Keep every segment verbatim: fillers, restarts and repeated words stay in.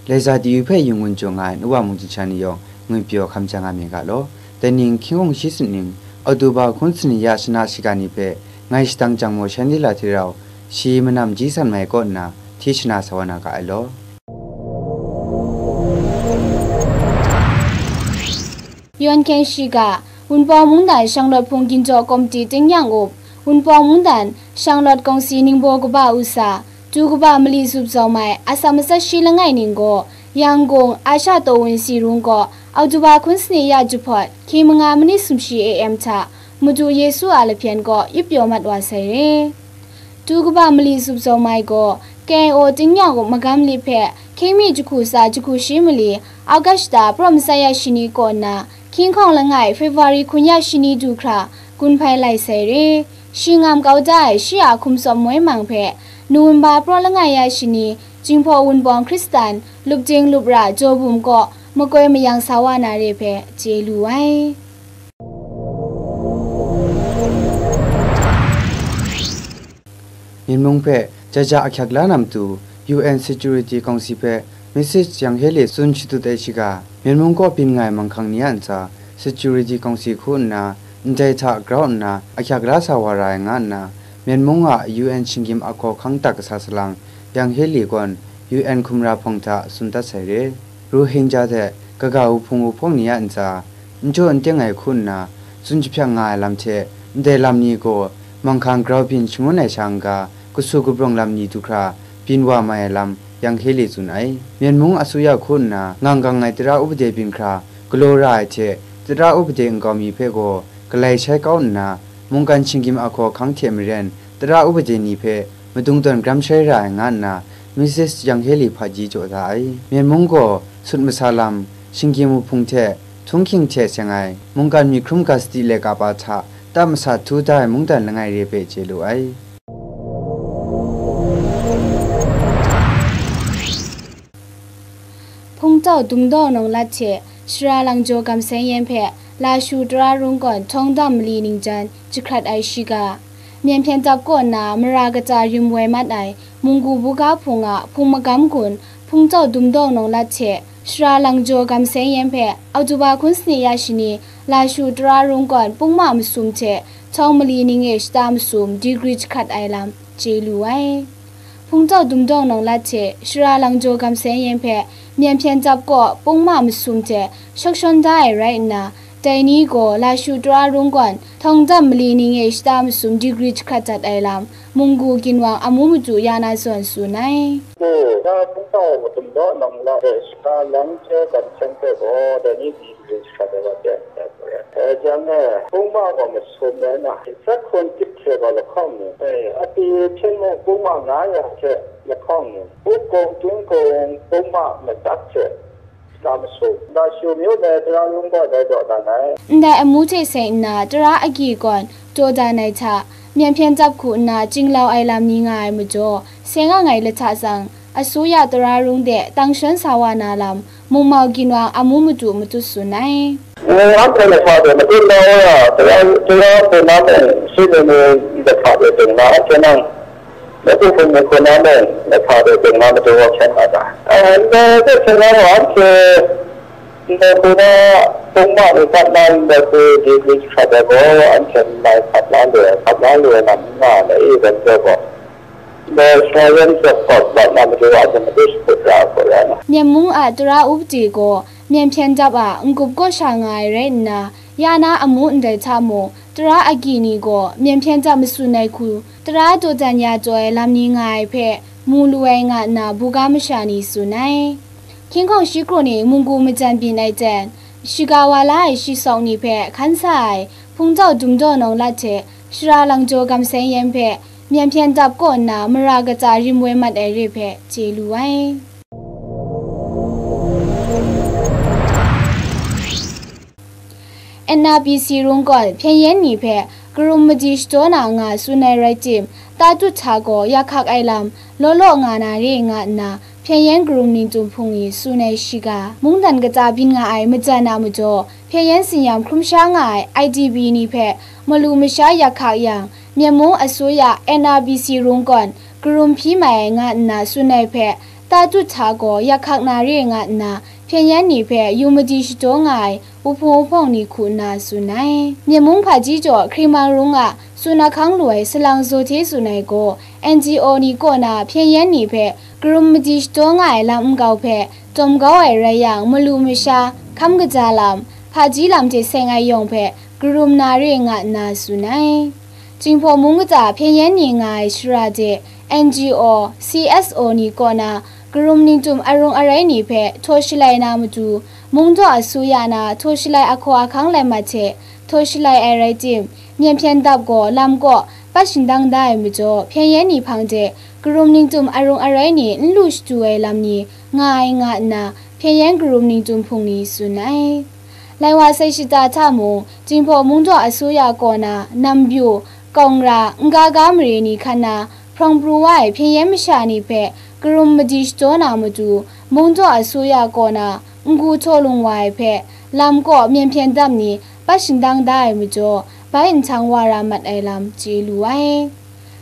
Laiza Diyu hpe yu ngun jaw nga ai nu wa mung chyinghkyan ni yawng ngwipyaw hkam jang nga myit ga law. Dai ning hkying hkawng shi sanit ning, Oktoba hkun sanit ya shana shiga ni hpe ngai shadang jang maw, shanhte la hte rau, shi manam ji san mai kaw nna hti shana sa wa na ga ai law. Yawn hkyeng shiga, Wunpawng mungdan shanglawt hpung ginjaw komiti tingnyang up, Wunpawng mungdan shanglawt kawngsi ningbaw kaba usa, tu kaba mali zup zawng mai atsam atsat shi langai ning gaw, Yangon, Asha Taw Wun Sirung kaw, Oktoba hkun sanit ya jahpawt, hkying manga manit sumshi A M hta, Madu Yesu a lahpyen kaw yup pyaw mat wa sai re. Tu kaba mali zup zawng mai gaw, K I O tingnyang up magam lit hpe, hkying mi jahku tsa jahku shi mali, August da pra masai ya shani kaw nna, hkying hkawng langai February hkun ya shani du hkra, gun hpai lai sai re. Shi ngam kau da ai shi a hkum tsawm moi mang hpe, November pra langai ya shani, Jinghpaw Wunpawng Hkristan, Lupting Lupra, Jaw Bum kaw, makoi mayang sa wa na re hpe, chye lu ai. Myen mung hpe jaja ahkyak la na matu, U N Security Council hpe Mrs Yang Haley tsun shadut ai shiga, Myen mung kaw byin nga ai manghkang ni a ntsa, Security Council hku nna, ndai hta grau nna ahkyak la sa wa ra ai nga nna, Myen mung a U N shinggyim ahkaw hkang tak kasa salang, Yang Haley gawn U N hkumra hpawng hta tsun dat sai re. Rohingya hte kaga wuhpung wuhpawng ni a ntsa, n jaw n teng ai hku nna, tsun jahpyak nga ai lam hte, ndai lam ni gaw manghkang grau byin shangun ai sha n-ga, kasu kabrawng lam ni du hkra byin wa mai ai lam, Yang Haley tsun ai. Myen mung asuya hku nna ngang gang ai tara upade byin hkra galaw ra ai hte, tara upade nkau mi hpe gaw galai shai kau nna, mungkan shinggyim ahkaw hkang hte maren tara upade ni hpe madung tawn gram shai ra ai nga nna, Mrs Yang Haley hpaji jaw da ai. Myen mung gaw sut masa lam, shinggyim wuhpung hte, htunghking hte seng ai, mungkan mi hkrum ga sadi laika pa hta, tap masat htu da ai mungdan langai re hpe chye lu ai. Hpungtau Dungdaw Nawng Lat hte Shara Langjaw Gam Seng Yen hpe Lashu Tara Rungkawn Htawng Dam Mali Ningjan jahkrat ai shiga, Myen Hpyen Dap kaw nna mara kata rim woi mat ai Munggu Buga Hpung a hpung magam gun Hpungtau Dungdaw Nawng Lat hte Shara Langjaw Gam Seng Yen hpe Oktoba hkun sanit ya shani Lashu Tara Rungkawn pungma masum hte htawng mali ning e shata masum degree jahkrat ai lam chye lu ai. Hpungtau Dungdaw Nawng Lat hte Shara Langjaw Gam Seng Yen hpe Myen Hpyen Dap kaw pungma masum hte shawk shawn da ai rai nna, dai ni gaw Lashu Tara Rungkawn Htawng Dam Mali Ning e shata masum degree jahkrat dat ai lam, Munggu Ginwang Amu Madu ya na zawn tsun ai. Gaw, na Hpungtau Dungdaw Nawng Lat hte Shara Langjaw Gam Seng hpe gaw dai ni degree jahkrat ai wa hte, eh, jang e, pungma gaw masum rai na, sat hkun chyit hte gaw lahkawng ni, eh, api hpyen mung pungma nga ya hte lahkawng ni, up kung tun kung pungma madat hte shata masum, Lashu myu na Tara Rungkawn dai dawdan ai. Ndai amu hte seng nna, tara agyi gawn dawdan ai hta, Myen Hpyen Dap hku nna chinglau ai lam ni nga ai majaw, seng ang ai lahta tsang, asuya Tara Rung de tang shawn sa wa na lam, Mungmau Ginwang Amu Madu matut tsun ai. Nang anhte lahta de matut na wa, tara, tara hku na mung, shi ni ni lahta de dung na, anhte nang, na hku hpung ni hku na mung, lahta de dung na matu wa hkyen nga ga. Eh, ndai hte hkyen nga gaw, anhte ndai hku na pungma ni mat na ndai hku degree jahkrat ai gaw, anhte nlai hkap la lu ai, hkap la lu ai lam n nga ai, e, dan gaw, Dai sha yan sat kawp mat na matu wa hte matu shakut ra ai hku rai na. Myen mung a tara upadi gaw Myen Hpyen Dap a n-gup kaw sha nga ai rai nna, ya na amu ndai hta mung, tara agyi ni gaw Myen Hpyen Dap matsun ai hku, tara dawdan ya taw ai lam ni nga ai hpe mu lu ai nga nna, buga masha ni tsun ai. Hkying hkawng shi kru ni munggu majan byin ai ten, shiga wa la ai shi sawk ni hpe hkan sa ai, Hpungtau Dungdaw Nawng Lat hte Shara Langjaw Gam Seng Yen hpe Myen Hpyen Dap kaw nna mara kata rim woi mat ai re hpe chye lu ai. N R P C Rungkawn Hpyen Yen ni hpe karum madi shadaw na nga tsun ai rai tim, tatut hta gaw ya hkak ai lam law law nga na re nga nna, Hpyen Yen karum ningtum hpung ni tsun ai shiga, mungdan kata byin nga ai majan a majaw, Hpyen Yen tsinyam hkrum sha nga ai I D P ni hpe malu masha ya hkak yang, Myen mung asuya N R P C Rungkawn karum hpyi mai ai nga nna tsun ai hpe, Tatut hta gaw yak hkak na re nga nna, hpyen yan ni hpe yu madi shadaw nga ai wuhpung wuhpawng ni hku nna tsun ai. Myen mung hpaji jaw hkri mang rung a tsun ahkang lu ai salang Zawhte tsun ai gaw, N G O ni kaw na hpyen yan ni hpe karum madi shadaw nga ai lam nkau hpe tawm kau ai rai yang, malu masha, hkam kaja lam, hpaji lam hte seng ai yawng hpe karum na re nga nna tsun ai. Jinghpaw mung kata hpyen yan ni nga ai shara de N G O, C S O ni kaw na karum ningtum arung arai ni hpe htaw shalai na matu, mungdaw asuya na htaw shalai ahkaw ahkang lai mat hte htaw shalai ai rai tim, myen hpyen dap gaw lam kaw pat shingdang da ai majaw, hpyen yan ni hpang de karum ningtum arung arai ni n lu shadu ai lam ni nga ai nga nna, hpyen yan karum ningtum hpung ni tsun ai. Lai wa sai shata hta mung, Jinghpaw mungdaw asuya kaw na Nambyu, Kawngra, Ngaga mare ni hkan na hprawng pru wa ai hpyen yan masha ni hpe karum madi shadaw na matu, mungdaw asuya kaw na n-gu htaw lung wa ai hpe, lam kaw myen hpyen dap ni pat shingdang da ai majaw, bai nhtang wa ra mat ai lam chye lu ai.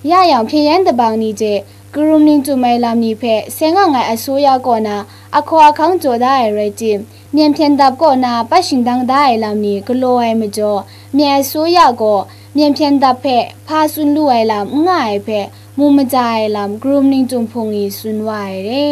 Ya yang, hpyen yan dabang ni hte karum ningtum ai lam ni hpe seng ang ai asuya kaw na ahkaw ahkang jaw da ai rai tim, myen hpyen dap kaw na pat shingdang da ai lam ni galaw ai majaw, myen asuya gaw myen hpyen dap hpe hpa tsun lu ai lam n nga ai hpe, mu maja ai lam karum ningtum hpung ni tsun wa ai re.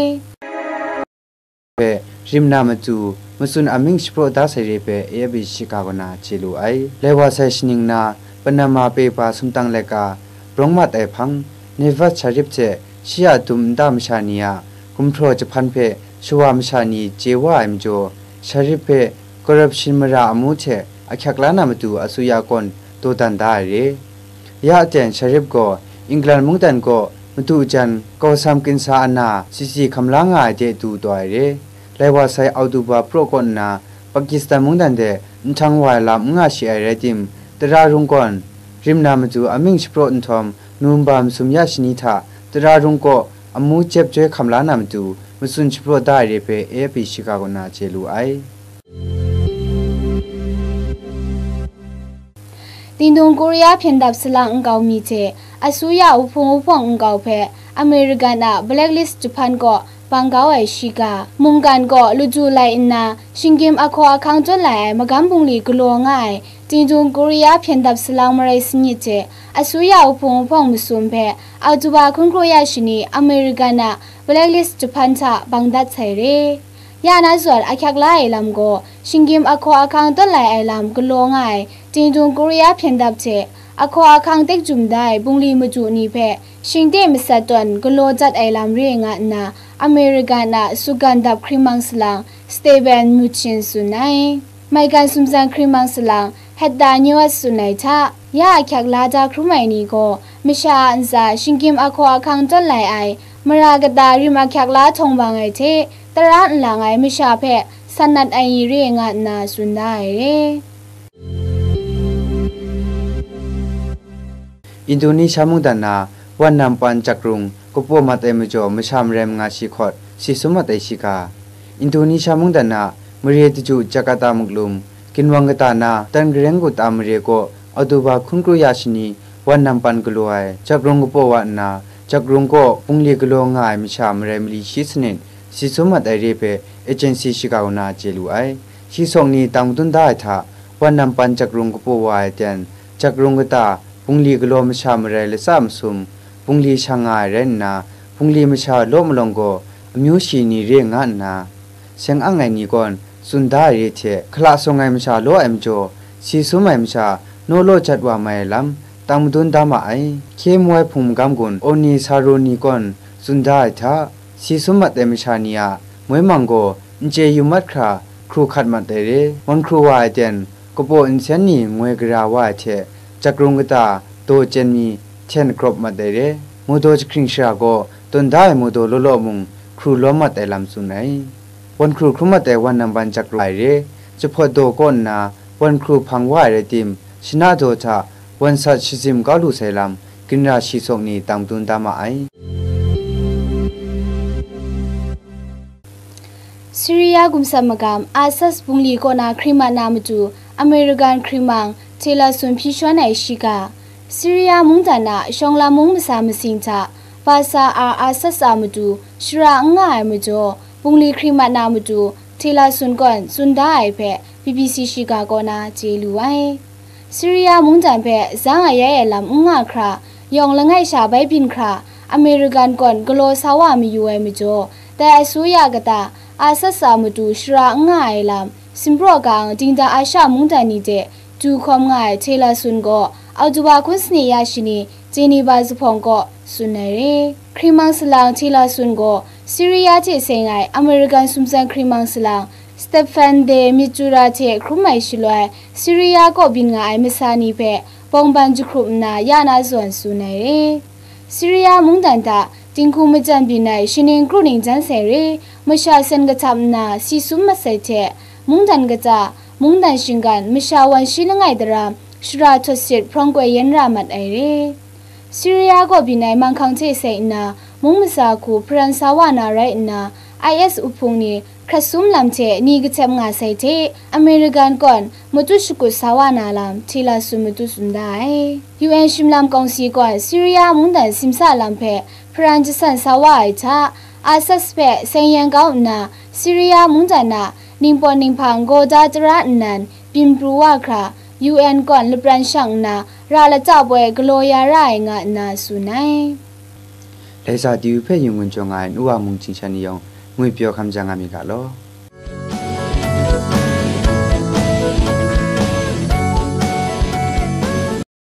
Hpe rim na matu, matsun amying shapraw da sai re hpe A F P shiga kaw na chye lu ai. Lai wa sai shaning na, Panama Paper sumtang laika brawng mat ai hpang, Nawaz Sharif hte shi a dum nta masha ni a gumhpraw jahpan hpe shawa masha ni chye wa ai majaw, Sharif hpe corruption mara amu hte ahkyak la na matu asuya kaw dawdan da ai re. Ya aten Sharif gaw England mungdan kaw madu jan kawsam kinsa ana sisi hkam la nga ai de du taw ai re. Lai wa sai October praw kaw nna Pakistan mungdan de nhtang wa ai lam n nga shi ai rai tim, tara rung kaw rim na matu amying shapraw nhtawm, November masum ya shani hta tara rung kaw amu jep joi hkam la na matu matsun shapraw da ai re hpe A F P shiga kaw na chye lu ai. Dingdung Korea hpyen dap salang nkau mi hte asuya wuhpung wuhpawng nkau hpe American a blacklist jahpan kaw bang kau ai shiga, mungkan kaw laju lai nna, shinggyim ahkaw ahkang tawt lai ai magam bungli galaw nga ai Dingdung Korea hpyen dap salang marai sanit hte asuya wuhpung wuhpawng masum hpe October hkun kru ya shani American a blacklist jahpan hta bang dat sai re. Ya na zawn ahkyak la ai lam gaw, shinggyim ahkaw ahkang tawt lai ai lam galaw nga ai Dingdung Korea hpyen dap hte ahkaw ahkang tek jum da ai bungli madu ni hpe shingte masat tawn galaw jat ai lam re nga nna, American a sugan dap hkri mang salang Steven Mnuchin tsun ai. Maigan sumsang hkri mang salang Hedda Newes tsun ai hta, ya ahkyak la da hkrum ai ni gaw, masha a ntsa shinggyim ahkaw ahkang tawt lai ai, mara kata rim ahkyak la htawng bang ai hte, tara nlang ai masha hpe san nat ai ni re nga nna tsun da ai re. Indonesia mungdan na Wan Nampan Jakrung kapaw mat ai majaw masha marai manga shi hkawt si sum mat ai shiga. Indonesia mungdan na mare daju Jakarta muklum, ginwang kata na Tangerang kata mare kaw October hkun kru ya shani Wan Nampan galaw ai Jakrung kapaw wa nna, Jakrung kaw bungli galaw nga ai masha marai mali shi sanit si sum mat ai re hpe agency shiga kaw na chye lu ai. Shi sawk ni tang madun da ai hta, Wan Nampan Jakrung kapaw wa ai ten, Jakrung kata bungli galaw masha marai latsa masum, bungli shang nga ai rai nna, bungli masha law malawng gaw amyu shi ni re nga nna, seng ang ai ni gaw tsun da ai re hte, hkala sawng ai masha law ai majaw, si sum ai masha naw law jat wa mai ai lam, tang madun da ma ai. Hkye mu ai hpung magam gun Oni Saroni gaw tsun da ai hta, si sum mat ai masha ni a moi mang gaw n chye yu mat hkra hkru hkat mat ai re. Wan hkru wa ai ten, kapaw nsen ni ngoi gara wa ai hte, Jakrung kata daw chyen mi hten grawp mat ai re. Mawdaw jahkring shara gaw tawn da ai mawdaw law law mung hkru lawm mat ai lam tsun ai. Wan hkru hkrum mat ai Wan Nampan Jakrung ai re, jahpawt daw kaw nna wan hkru hpang wa ai rai tim, shana daw hta wan sat shazim kau lu sai lam, ginra shi sawk ni tang madun da ma ai. Syria gumsat magam Assad bungli kaw na hkri mat na matu American hkri mang Tillerson hpyi shawn ai shiga, Syria mungdan a shawng lam mung masa masing hta Basa a Assad a matu shara n nga ai majaw, bungli hkring mat na matu Tillerson gaw tsun da ai hpe B B C Chicago na chye lu ai. Syria mungdan hpe zang ayai ai lam n nga hkra, yawng langai sha bai byin hkra, American gaw galaw sa wa mayu ai majaw, dai asuya kata Assad a matu shara n nga ai lam, sinpraw gang dingda Asha mungdan ni hte du hkawm nga ai Tillerson gaw, October hkun sani ya shani Geneva zuphpawng kaw tsun ai re. Hkringmang salang Tillerson gaw Syria hte seng ai American sumsang hkringmang salang Staffan de Mistura hte hkrum ai shaloi, Syria kaw byin nga ai masa ni hpe bawng ban jahkrup nna ya na zawn tsun ai re. Syria mungdan hta dinghku majan byin ai shaning kru ning jan sai re, masha sen kahtap nna si sum masai hte, mungdan kaja, mungdan shinggan, masha wan shi langai daram, shara htot sit hprawng koi yen ra mat ai re. Syria kaw byin ai manghkang hte seng nna, mung masa hku hparan sa wa na rai nna, I S uphung ni hkrat sum lam hte ni kahtem nga sai hte, American gaw matu shakut sa wa na lam Tillerson matu tsun da ai. U N shimlam kawngsi gaw Syria mungdan simsa lam hpe hparan jasan sa wa ai hta, Assad hpe seng yen kau nna, Syria mungdan a ningpawt ninghpang gaw da tara nnan byin pru wa hkra, U N gaw lapran shang nna ra lata poi galaw ya ra ai nga nna tsun ai. Laisa diyu hpe yu ngun jaw nga ai nu wa mung htingchan ni yawng, ngwi pyaw hkam jang nga mi ga law.